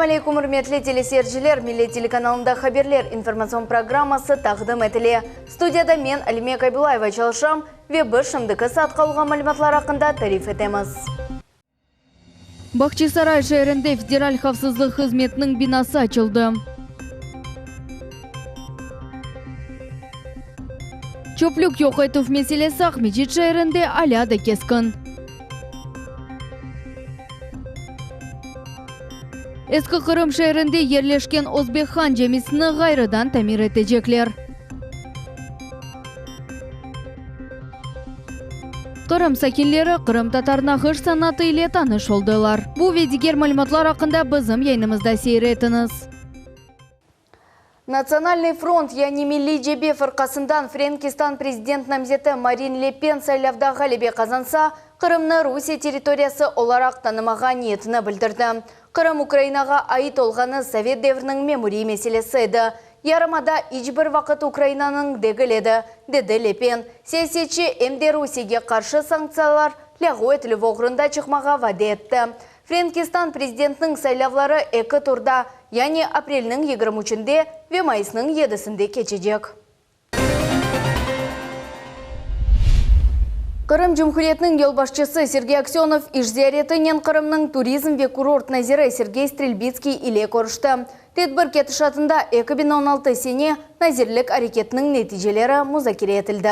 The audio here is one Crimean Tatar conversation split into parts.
Selâm aleyküm, ürmetli teleseyirciler! Millet telekanalında Haberler informatsion programması taqdim etile. Studiyada men, Alime Kaybulayeva çalışam ve biz şimdiki saatqa olğan malümatlar aqqında tarif etemiz. Bahçisaray şeerinde Federal havfsızlıq hızmetiniñ binası açıldı. Çöplük yoq etüv meselesi Aqmescit şeerinde alâ da keskin. Eski Qırım şeerinde yerleşken Özbek han camisini ğayrıdan tamir etecekler. Qırım sakinleri qırımtatar nağış sanatı ile tanış oldılar. Bu ve diger malümatlar aqqında bizim yayınımızda seyir etiñiz. Natsionalnıy front, yani Milliy cebe fırqasından Frenkistan prezident namzeti Marin Le Pen saylavda ğalebe qazansa, Qırımnı Rusiye territoriyası olaraq tanımağa niyetini bildirdi. Qırım Ukrainağa ait olğanı sovet devriniñ memuriy meselesi edi. Yarımada iç bir vaqıt Ukrainanıñ degil edi, dedi Le Pen. Siyasetçi em de Rusiyege qarşı sanktsiyalar lâğu etilüvi oğrunda çıqmağa vade etti. Frenkistan prezidentiniñ saylavları eki turda, yani aprelniñ 23-nde ve mayısnıñ yedisinde keçecek. Qırım Cumhuriyetiniñ yolbaşçısı Sergey Aksönov iş ziyaretinen Qırımnıñ turizm ve kurort naziri Sergey Strelbitskiy ile körüşti. Tedbir ketişatında 2016 sene nazirlik areketiniñ neticeleri muzakere etildi.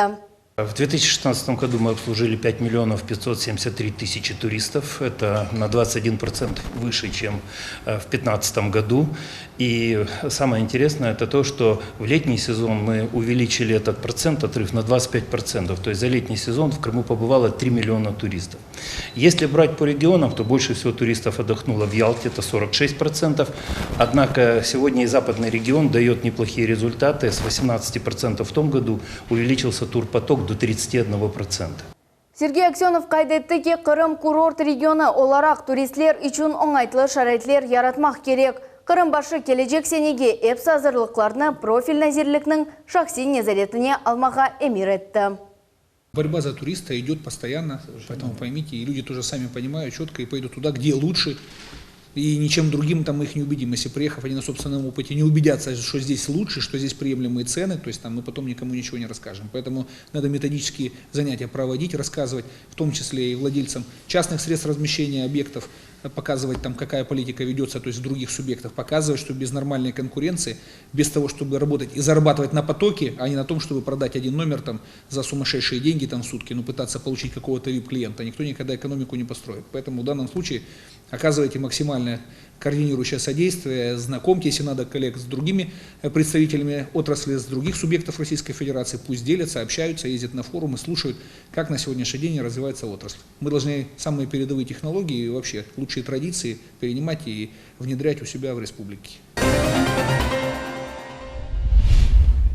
В 2016 году мы обслужили 5 миллионов 573 тысячи туристов. Это на 21% выше, чем э, в 2015 году. И самое интересное, это то, что в летний сезон мы увеличили этот процент, отрыв на 25%. То есть за летний сезон в Крыму побывало 3 миллиона туристов. Если брать по регионам, то больше всего туристов отдохнуло в Ялте, это 46%. Однако сегодня и западный регион дает неплохие результаты. С 18% в том году увеличился турпоток до 31%. Sergey Aksönov qayd etti ki, Qırım kurort regionı olaraq turistler içün oñaytlı şaraitler yaratmaq kerek. Qırım başı kelecek senege epsi azırlıqlarnı profil nazirlikniñ şahsiy nezaretine almağa emir etti. Борьба за туриста идет постоянно, поэтому поймите, и люди тоже сами понимают четко и пойдут туда, где лучше, и ничем другим там мы их не убедим. Если приехав, они на собственном опыте не убедятся, что здесь лучше, что здесь приемлемые цены, то есть там мы потом никому ничего не расскажем. Поэтому надо методические занятия проводить, рассказывать, в том числе и владельцам частных средств размещения объектов, показывать там, какая политика ведется, то есть других субъектов, показывать, что без нормальной конкуренции, без того, чтобы работать и зарабатывать на потоке, а не на том, чтобы продать один номер там за сумасшедшие деньги там в сутки, но пытаться получить какого-то VIP-клиента, никто никогда экономику не построит. Поэтому в данном случае оказывайте максимальное координирующее содействие, знакомьте, если надо, коллег с другими э, представителями отрасли, с других субъектов Российской Федерации, пусть делятся, общаются, ездят на форумы, слушают, как на сегодняшний день развивается отрасль. Мы должны самые передовые технологии и вообще лучшие традиции перенимать и внедрять у себя в республике.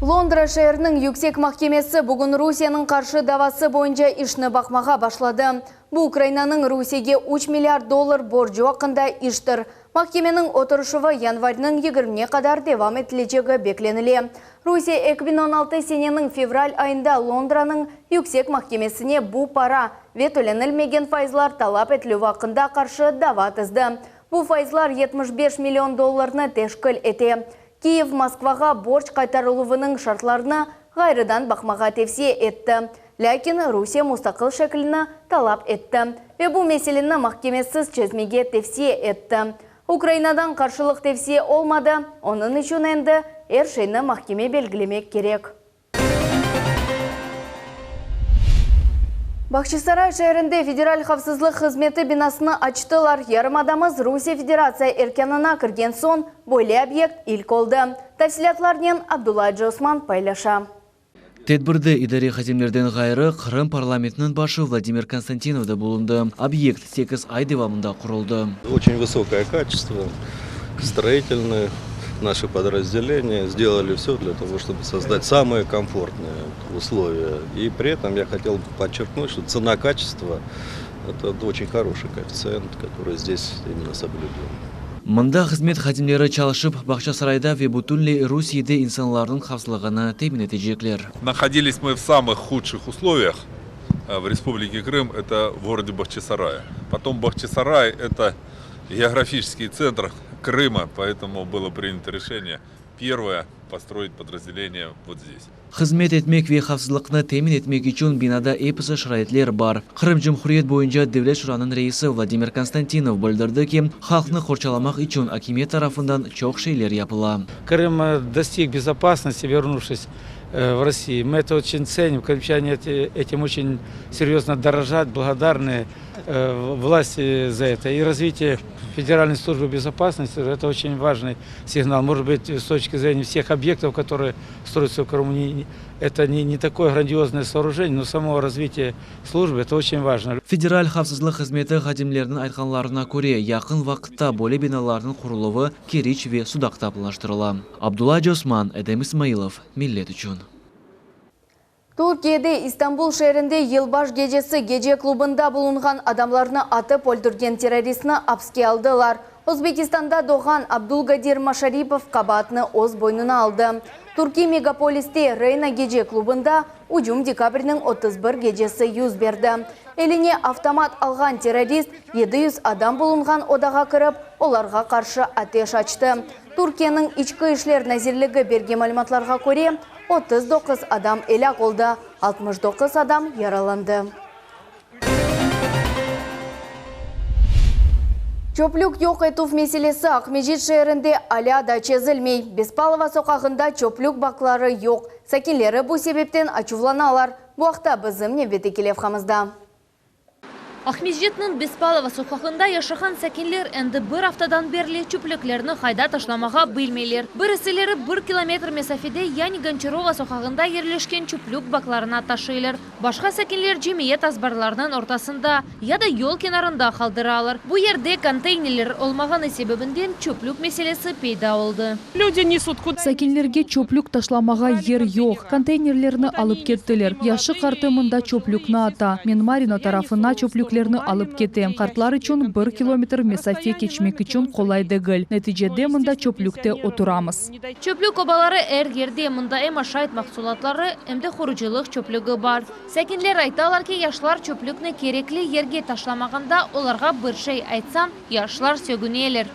Londra şeeriniñ yüksek mahkemesi bugün Rusiyeniñ qarşı davası boyunca işni baqmağa başladı. Bu Ukrainanıñ Rusiyege üç milliard dollar borcu aqqında iştir. Mahkemeniñ oturışuvı yanvarniñ yigirmine qadar devam etilecegi beklenile. Rusiye 2016 seneniñ fevral ayında Londranıñ yüksek mahkemesine bu para ve tölenilmegen fayızlar talap etilüvi aqqında qarşı dava tizdi. Bu fayızlar 75 million dollarnı teşkil ete. Kiyev Moskvağa borc qaytarıluvınıñ şartlarını ğayrıdan baqmağa tevsiye etti. Lâkin Rusiye mustaqil şeklini talap etti ve bu meseleni mahkemesiz çezmege tevsiye etti. Ukrainadan qarşılıq tevsiye olmadı, onıñ içün endi er şeyni mahkeme belgilemek kerek. Bağçasaray şeerinde Federal havfsızlıq hızmeti binasını açtılar. Yarımadamız Rusiye Federatsiya erkânına kirgen soñ böyle obyekt ilk oldı. Tafsilâtlarnen Abdulla Acıosman paylaşa. Tedbirde idare hadimlerden ğayrı, Qırım parlamentiniñ başı Vladimir Konstantinov da bulundı. Obyekt sekiz ay devamında quruldı. Очень высокое качество, строительные наши подразделения сделали все для того, чтобы создать самые комфортные условия. И при этом я хотел бы подчеркнуть, что цена-качество – это очень хороший коэффициент, который здесь именно соблюден. Mında hızmet hadimleri çalışıp, Bağçasarayda ve bütünley Rusiyede insanlarnıñ havfsızlığını temin etecekler. Находились мы в самых худших условиях э, в Республике Крым, это в городе Бахчисарае. Потом Бахчисарай – это географический центр. Крыма, поэтому было принято решение первое построить подразделение вот здесь. Hızmet etmek ve havfsızlıqnı temin etmek içün binada episi şaraitler bar. Qırım Cumhuriyet boyunca Devlet şuranıñ reisi Vladimir Konstantinov bildirdi ki, halqnı qorçalamaq içün akimiyet tarafından çoq şeyler yapıla. Крым достиг безопасности, вернувшись в Россию. Мы это очень ценим, крымчане этим очень серьезно дорожат, благодарны власти за это. И развитие Федеральной службы безопасности – это очень важный сигнал. Может быть, с точки зрения всех объектов, которые строятся в Крыму, не, это не, не такое грандиозное сооружение, но само развитие службы – это очень важно. Federal havfsızlıq hızmeti hadimleriniñ aytqanlarına köre, yaqın vaqıtta böyle binalarnıñ quruluvı Keriç ve Sudaqta planlaştırıla. Abdulla Acıosman, Edem İsmailov, Millet içün. Türkiyede İstanbul şeerinde yılbaş gecesi gece klubında bulunğan adamlarnı atıp öldürgen terroristni apske aldılar. Özbekistanda doğğan Abdulgadir Maşaripov qabaatnı öz boynuna aldı. Türkiy megapoliste Reyna gece klubında ücüm dekabrniñ 31 gecesi yüz berdi. Eline avtomat alğan terrorist 700 adam bulunğan odağa kirip, olarğa qarşı ateş açtı. Türkiyeniñ İçki işler nazirligi bergen malümatlarğa köre, 39 adam elâk oldı, 69 adam yaralandı. Çöplük yoq etüv meselesi Aqmescit şeerinde alâ da çezilmey. Bespalova soqağında çöplük bakları yoq. Sakinleri bu sebepten açuvlanalar. Bu aqta bizim nevbetteki levhamızda. Aqmescitniñ Bespalova soqağında yaşağan sakinler endi bir aftadan berli çöplüklerni qayda taşlamağa bilmeyler. Birisileri bir kilometr mesafede, yani Gonçarova soqağında yerleşken çöplük baklarına taşıylar. Başqa sakinler cemiyet azbarlarınıñ ortasında ya da yol kenarında qaldıralar. Bu yerde konteynerler olmağanı sebebinden çöplük meselesi peyda oldı. Люди несут куда? Sakinlerge çöplük taşlamağa yer yoq. Konteynerlerni alıp kettiler. Yaşı-qartı mında çöplükni ata. Men Maryino tarafına çöplüklerni alıp ketem. Qartlar içün bir kilometr mesafe keçmek içün qolay degil. Neticede mında çöplükte oturamız. Çöplük obaları er yerde, mında em aşayt mahsulatları, em de qurucılıq çöplügi bar. Sakinler aytalar ki, yaşlar çöplükni kerekli yerge taşlamağanda, olarğa bir şey aytsañ, yaşlar sögüneler.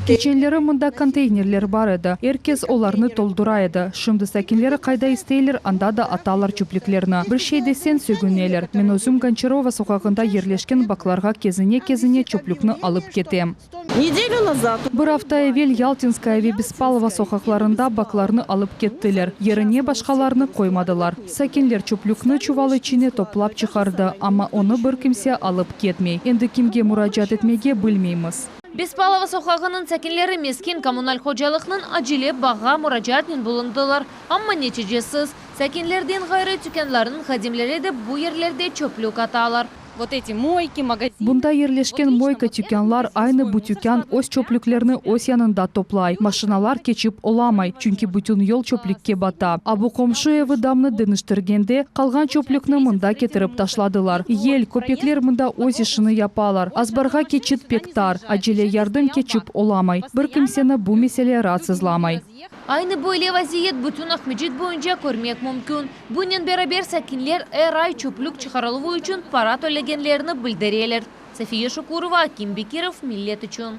Keçenleri mında konteynerler bar edi, er kes olarnı toldura edi. Şimdi sakinleri qayda isteyler, anda da atalar çöplüklerni. Bir şey deseñ, sögüneler. Men özüm Gonçarova soqağında yerleşken baklarğa kezine-kezine çöplükni alıp ketem. Неделю назад. Bir afta evel Yaltinskaya ve Bespalova soqaqlarında baklarnı alıp kettiler, yerine başqalarını qoymadılar. Sakinler çöplükni çuval içine toplap çıqardı, amma onı bir kimse alıp ketmey. Endi kimge muracaat etmege bilmeymiz. Bespalova soqağınıñ sakinleri mesken-kommunal hocalıqnıñ acele bağğa muracaatnen bulundılar, amma neticesiz. Sakinlerden ğayrı tükânlarnıñ hadimleri de bu yerlerde çöplük atalar. Вот эти мойки, магазины. Bunda yerleşken moyka tükânlar, aynı bu tükân öz çöplüklerini öz yanında toplay. Maşinalar keçip olamay, çünki bütün yol çöplükke bata. A bu qomşu evi damnı deñiştirgende, qalğan çöplükni mında ketirip taşladılar. Yel, köpekler mında öz işini yapalar. Azbarğa keçit pek tar, acele yardım keçip olamay. Bir kimseni bu mesele raatsızlamay. Aynı böyle vaziyet bütün Aqmescit boyunca körmek mümkün. Bunen beraber sakinler er ay çöplük çıqarıluvı içün para tölegenlerini bildireler. Safiye Şukurova, Akim Bekirov, Millet içün.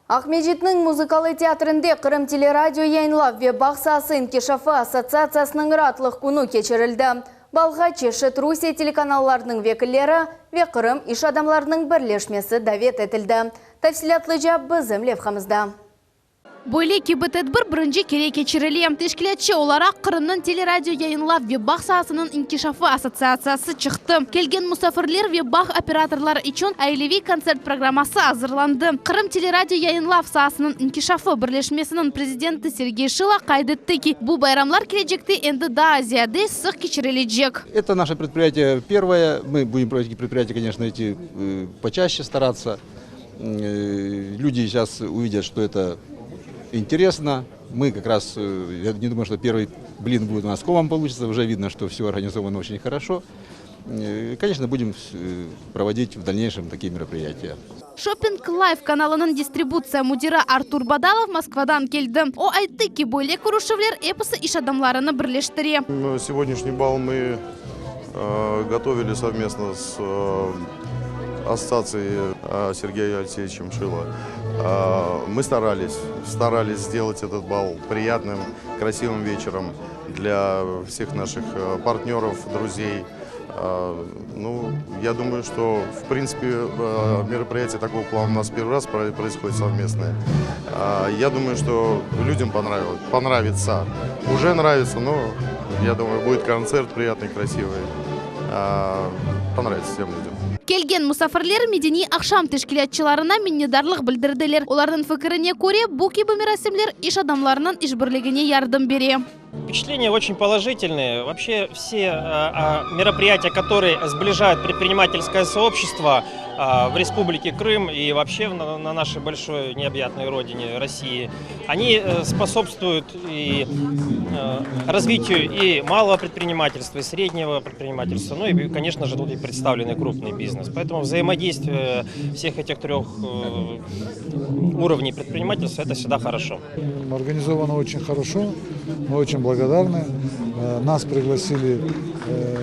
Aqmescitniñ muzıkalı teatrinde Qırım teleradio yayınlav ve bağ saası inkişafı assotsiatsiyasınıñ raatlıq künü keçirildi. Balğa çeşit Rusiye telekanallarınıñ vekilleri ve Qırım iş adamlarınıñ birleşmesi davet etildi. Tafsilâtlıca bizim levhamızda. Böyle kibi tedbir birinci kere keçirile. Teşkilâtçı olaraq Qırımnıñ teleradioyayınlav ve bağ saasınıñ inkişafı assotsiatsiyası çıqtı. Kelgen musafirler ve bağ operatorları içün aileviy kontsert programması azırlandı. Qırım teleradioyayınlav saasınıñ inkişafı birleşmesiniñ prezidenti Sergey Şilo qayd etti ki, bu bayramlar kelecekte endi daa ziyade sıq keçirilecek. Это наше предприятие первое. Мы будем проводить предприятия, конечно, эти почаще стараться. Люди сейчас увидят, что это интересно. Мы как раз, я не думаю, что первый блин будет у нас комом получится, уже видно, что все организовано очень хорошо. Конечно, будем проводить в дальнейшем такие мероприятия. Shopping Live kanalınıñ distributsiya müdiri Artur Badalov Moskvadan keldi. O ayttı ki, böyle körüşüvler episi iş adamlarını birleştire. Сегодняшний бал мы готовили совместно с. Ассоциации Сергеем Алексеевичем Шило. Мы старались, старались сделать этот бал приятным, красивым вечером для всех наших партнеров, друзей. Ну, я думаю, что, в принципе, мероприятие такого плана у нас первый раз происходит совместное. Я думаю, что людям понравилось, понравится. Уже нравится, но я думаю, будет концерт приятный, красивый. Понравится всем людям. Kelgen musafirler medeniy aqşam teşkilâtçılarına minnetdarlıq bildirdiler. Olarnıñ fikirine köre, bu kibi merasimler iş adamlarınıñ işbirligine yardım bere. Впечатления очень положительные. Вообще все мероприятия, которые сближают предпринимательское сообщество в Республике Крым и вообще на нашей большой необъятной родине России, они э, способствуют и э, развитию и малого предпринимательства, и среднего предпринимательства, ну и, конечно же, тут и представленный крупный бизнес. Поэтому взаимодействие всех этих трех э, уровней предпринимательства – это всегда хорошо. Организовано очень хорошо, мы очень благодарны. Нас пригласили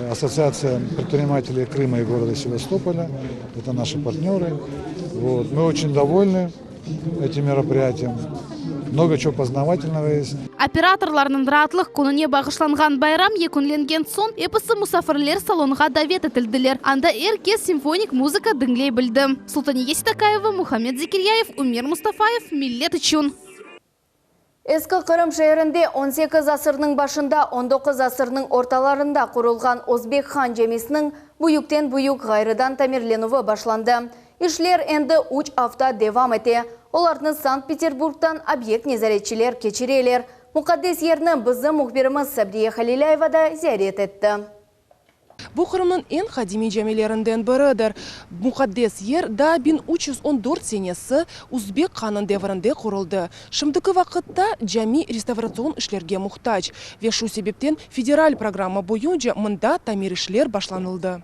Ассоциация предпринимателей Крыма и города Севастополя. Это наши партнеры. Вот. Мы очень довольны этим мероприятием. Много чего познавательного есть. Operatorlarnıñ raatlıq kününe bağışlanğan bayram yekünlengen soñ episi musafirler salonğa davet etildiler. Anda er kes simfonik muzıka diñley bildi. Sultaniye Sitakaeva, Muhammed Zekiryayev, Umer Mustafayev, Millet içün. Eski Qırım şeerinde 18 asırnıñ başında 19 asırnıñ ortalarında qurulğan Özbek Han camisiniñ büyükten büyük ğayrıdan tamirlenüvi başlandı. İşler endi 3 afta devam ete. Olarnı Sankt-Peterburgdan obyekt nezaretçiler keçireler. Muqaddes yerni bizim mühbirimiz Sabriye Halilâyeva da ziyaret etti. Bu Qırımnıñ eñ qadimiy camilerinden biridir. Muqaddes yer daa 1314 senesi Üzbek hannıñ devrinde quruldı. Şimdiki vaqıtta cami restavratsion işlerge muhtac ve şu sebepten federal programma boyunca mında tamir işler başlanıldı.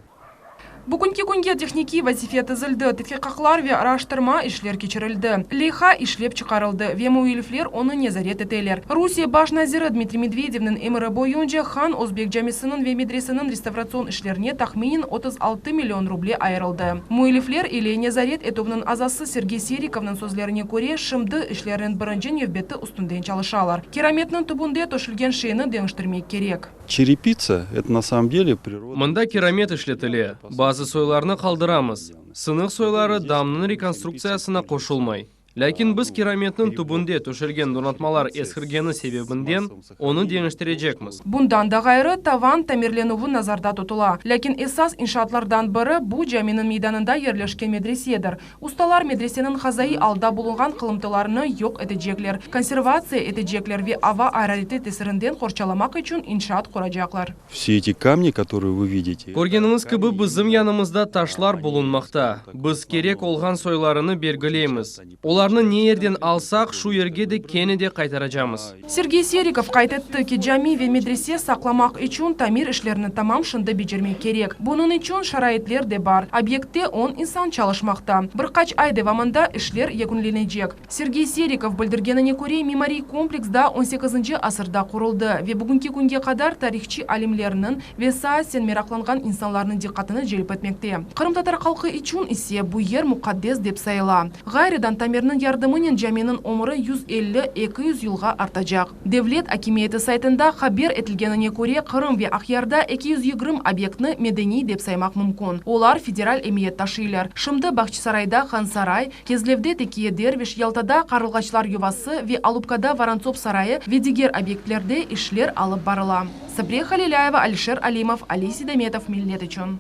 Bugünki künge tehnikiy vazife tizildi, tedqiqatlar ve araştırma işler keçirildi, leyha işlep çıqarıldı ve müellifler onı nezaret eteler. Rusiye baş naziri Dmitriy Medvedevniñ emiri boyunca Han Özbek camisiniñ ve medreseniñ restavratsion işlerine tahminen 36 million ruble ayırıldı. Müellifler ile nezaret etüvniñ azası Sergey Serikovnıñ sözlerine köre, şimdi işlerniñ birinci nevbeti üstünden çalışalar. Kirametniñ tübünde töşülgen şeyni deñiştirmek kerek. Черепица – это на самом деле природа. Mında kiramet işletile. Bazı soylarnı qaldıramız. Sınıq soyları damnıñ rekonstruktsiyasına qoşulmay. Lâkin biz kirametniñ tübünde töşelgen donatmalar eskirgeni sebebinden onı deñiştirecekmiz. Bundan da ğayrı, tavan tamirlenüvi nazarda tutula. Lâkin esas inşaatlardan biri bu caminiñ meydanında yerleşken medresedir. Ustalar medreseniñ hazaiy alda bulunğan qalımtılarını yoq etecekler, konservatsiya etecekler ve ava arareti tesirinden qorçalamaq içün inşaat quracaqlar. Все эти камни, которые вы видите, Körgeniñiz kibi, bizim yanımızda taşlar bulunmaqta. Biz kerek olğan soylarını belgileymiz. Olarnı ne yerden alsaq, şu yerge de kene de qaytaracaqmız. Sergey Serikov qayd etti ki, cami ve medrese saqlamaq içün tamir işlerini tamam şimdi becermek kerek. Bunıñ içün şaraitler de bar. Obyektte on insan çalışmaqta. Bir qaç ay devamında işler yekünlenecek. Sergey Serikov bildirgenine köre, mimariy kompleks daa on sekizinci asırda quruldı ve bugünki künge qadar tarihçı alimlerniñ ve saasen meraqlanğan insanlarnıñ diqqatını celp etmekte. Qırımtatar halqı içün ise bu yer muqaddes dep sayıla. Ğayrıdan tamirniñ yardımınen caminiñ ömüri 150-200 yılğa artacaq. Devlet akimiyeti saytında haber etilgenine köre, Qırım ve Aqyarda 220 obyektni medeniy dep saymaq mümkün. Olar federal emiyet taşıylar. Şimdi Bağçasarayda Hansaray, Kezlevde Tekiye Derviş, Yaltada Qarılğaçlar yuvası ve Alupkada Vorontsov sarayı ve diger obyektlerde işler alıp barıla. Sabriye Halilâyeva, Alişer Alimov, Ali Seydametov, Millet içün.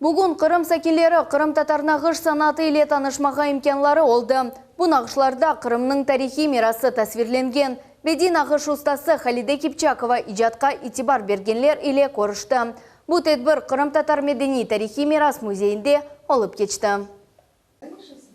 Bugün Qırım sakinleri qırımtatar nağış sanatı ile tanışmağa imkânları oldı. Bu nağışlarda Qırımnıñ tarihiy mirası tasvirlengen. Bediy nağış ustası Halide Kipçakova icatqa itibar bergenler ile körüşti. Bu tedbir Qırımtatar medeniy-tarihiy miras müzeyinde olıp keçti.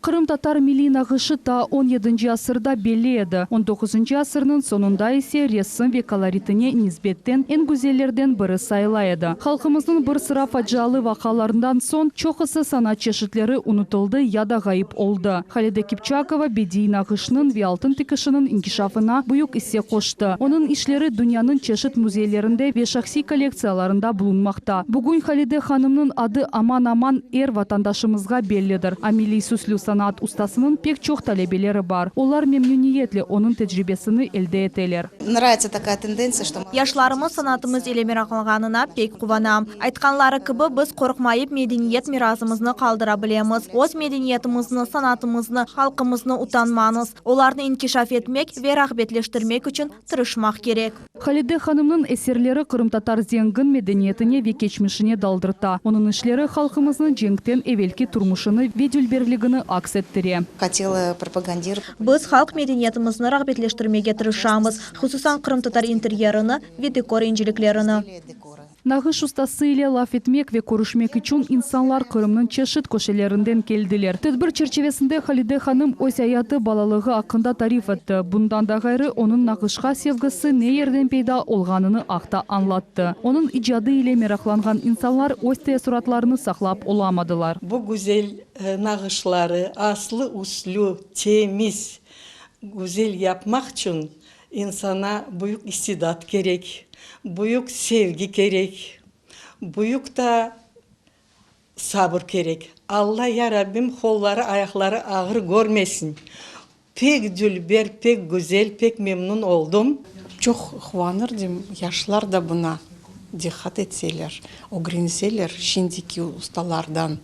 Qırımtatar milliy nağışı taa on yedinci asırda belli edi, on doquzıncı asırnıñ soñunda ise resim ve koloritine nisbetten eñ güzellerden biri sayıla edi. Halqımıznıñ bir sıra facialı vaqialarından soñ çoqusı sanat çeşitleri unutıldı ya da ğayıp oldı. Halide Kipçakova bediiy nağışnıñ ve altın tikişiniñ inkişafına büyük isse qoştı. Onıñ işleri dünyanıñ çeşit müzeylerinde ve şahsiy kollektsiyalarında bulunmaqta. Bugün Halide hanımnıñ adı aman-aman er vatandaşımızğa bellidir. A milliy süslü sanaat ustasınıñ pek çoq talebeleri bar. Olar memnüniyetle onıñ tecribesini elde eteler. Nravitsya takaya tendentsiya, çto. Yaşlarımız sanatımız ile meraqlanğanına pek quvanam. Aytqanları kibi, biz qorqmayıp medeniyet mirasımıznı qaldıra bilemiz. Öz medeniyetimizni, sanatımıznı, halqımıznı utanmañız. Olarnı inkişaf etmek ve rağbetleştirmek içün tırışmaq kerek. Halide hanımnıñ eserleri qırımtatar zengin medeniyetine ve keçmişine daldırta. Onıñ işleri halqımıznıñ cenkten evelki turmuşını ve dülberligini aks ettire. Biz halq medeniyetimizni rağbetleştirmege tırışamız, hususan qırımtatar interyerini ve dekor inceliklerini. Nağış ustası ile laf etmek ve körüşmek içün insanlar Qırımnıñ çeşit köşelerinden keldiler. Tedbir çerçivesinde Halide hanım öz ayatı, balalığı aqqında tarif etti. Bundan da ğayrı, onıñ nağışqa sevgisi ne yerden peyda olğanını aqta añlattı. Onıñ icadı ile meraqlanğan insanlar öz teessuratlarını saqlap olamadılar. Bu güzel nağışları aslı-üslü, temiz, güzel yapmaq içün İnsana büyük istidat kerek, büyük sevgi kerek, büyük da sabır kerek. Alla, ya Rabbim, qolları, ayaqları ağır körmesin. Pek dülber, pek güzel, pek memnun oldum. Çoq quvanırdım, yaşlar da buna diqqat etseler, ögrenseler, şimdiki ustalardan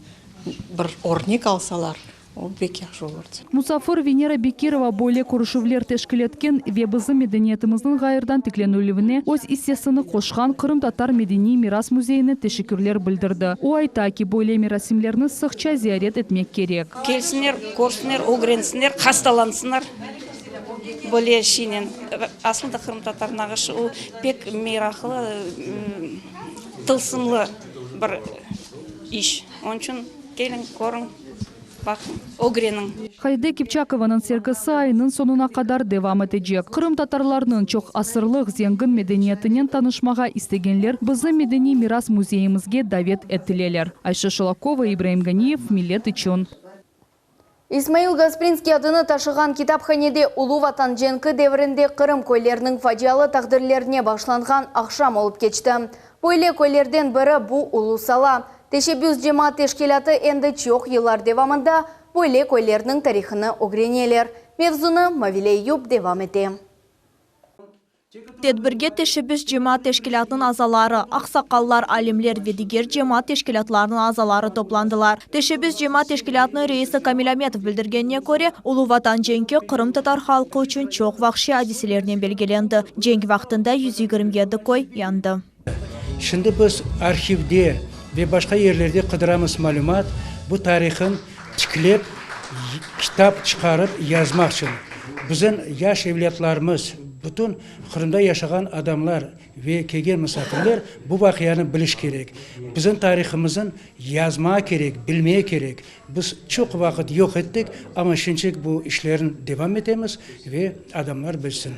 bir örnek alsalar, O pek yahşı olurdı. Musafir Venera Bekirova böyle körüşüvler teşkil etken ve bizim medeniyetimizniñ ğayırdan tiklenilüvine öz issesini qoşqan Qırımtatar medeniy miras müzeyine teşekkürler bildirdi. O ayta ki, böyle merasimlerni sıqça ziyaret etmek kerek. Kelsinler, körsinler, ögrensinler, hastalansınlar böyle şeynen. Aslında qırımtatar nağışı o pek meraqlı, tılsımlı bir iş. Onıñ içün keliñ, körüñ. Baqıñ, ögreniñ. Halide Kipçakovanıñ sergisi aynıñ soñuna qadar devam etecek. Qırımtatarlarnıñ çoq asırlıq zengin medeniyetinen tanışmağa istegenler bizim Medeniy miras müzeyimizge davet etileler. Ayşe Şulakova, İbraim Ganiyev, Millet içün. İsmail Gasprinskiy adını taşığan kitaphanede Ulu Vatan cenki devrinde Qırım köyleriniñ facialı taqdirlerine bağışlanğan aqşam olıp keçti. Böyle köylerden biri bu Ulu Sala. Teşebbüs cemaat teşkilâtı endi çoq yıllar devamında böyle köylerniñ tarihını ögreneler. Mevzunı Mavile Eyüp devam ete. Tedbirge Teşebbüs cemaat teşkilâtınıñ azaları, aqsaqallar, alimler ve diger cemaat teşkilâtlarınıñ azaları toplandılar. Teşebbüs cemaat teşkilâtınıñ reisi Kamil Ametov bildirgenine köre, Ulu Vatan cenki qırımtatar halqı içün çoq vahşiy adiselernen belgilendi. Cenk vaqtında 127 köy yandı. Şimdi biz arhivde ve başqa yerlerde qıdıramız malümat, bu tarihın tiklep, kitap çıqarıp yazmaq içün. Bizim yaş evlâtlarımız, bütün Qırımda yaşağan adamlar ve kelgen musafirler bu vaqianı biliş kerek. Bizim tarihımızın yazmağa kerek, bilmeye kerek. Biz çoq vaqıt yoq ettik, amma şimdilik bu işlerin devam etemiz ve adamlar bilsin.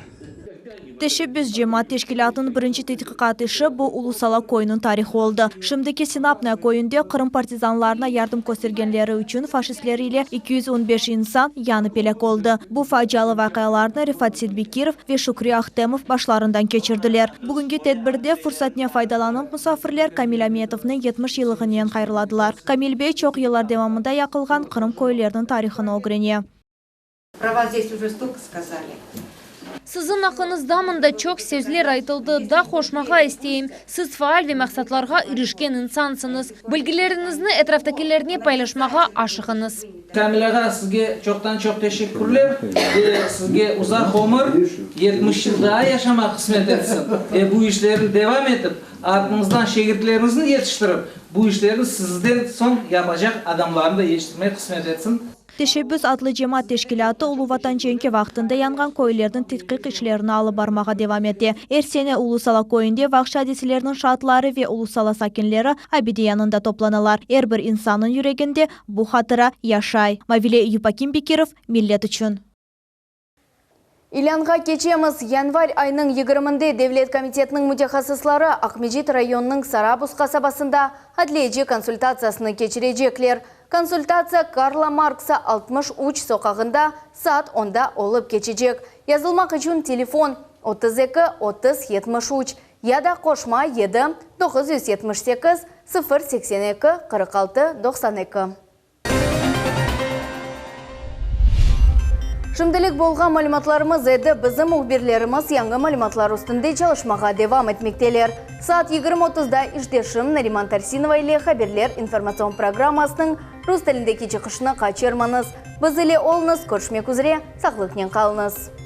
Teşebbüs cemaat teşkilâtınıñ birinci tedqiqat işi bu Ulu Sala köyüniñ tarihı oldı. Şimdiki Sinapnaya köyünde Qırım partizanlarına yardım köstergenleri içün faşistler ile 215 insan yanıp elâk oldı. Bu facialı vaqialarnı Refat Seitbekirov ve Şükri Ahtemov başlarından keçirdiler. Bugünki tedbirde fursatnen faydalanıp musafirler Kamil Ametovnı 70 yıllığınen hayırladılar. Kamil bey çoq yıllar devamında yaqılğan Qırım köyleriniñ tarihını ögrene. Pro vas zdes uje stolko skazali. Siziñ aqqıñızda mında çoq sözler aytıldı. Daa qoşmağa isteyim, siz faal ve maqsatlarğa irişken insansıñız. Bilgileriñizni etraftakilernen paylaşmağa aşığıñız. Kamil ağa, sizge çoqtan-çoq teşekkürler ve sizge uzaq ömür, 70 yıl daa yaşamaq qısmet etsin ve bu işlerni devam etip, artıñızdan şegirtleriñizni yetiştirip, bu işlerni sizden soñ yapacaq adamlarnı da yetiştirmek qısmet etsin. Teşebbüs adlı cemaat teşkilâtı Ulu Vatan cenki vaqtında yanğan köylerniñ tedqiq işlerini alıp barmağa devam ete. Er sene Ulu Sala köyünde vahşi adiselerniñ şaatları ve Ulu Sala sakinleri abide yanında toplanalar. Er bir insannıñ yüreginde bu hatıra yaşay. Mavile Yupakim Bekirov, Millet içün. İlânğa keçemiz. Yanvar aynıñ yigirminde Devlet komitetiniñ mütehassısları Aqmescit rayonınıñ Sarabuz qasabasında adliyeci konsultatsiyasını keçirecekler. Konsultatsiya Karla Marksa 63 soqağında saat onda olıp keçecek. Yazılmaq içün telefon, 32 30 73 ya da qoşma 7 978 082 46 92. Şimdilik bolğan malümatlarımız edi. Bizim mühbirlerimiz yañı malümatlar üstünde çalışmağa devam etmekteler. Saat 20 otuzda işdeşim Nariman Tarsinova ile Haberler informatsion programmasınıñ rus tilindeki çıqışını qaçırmañız. Biz ile oluñız, körüşmek üzre, sağlıqnen qalıñız.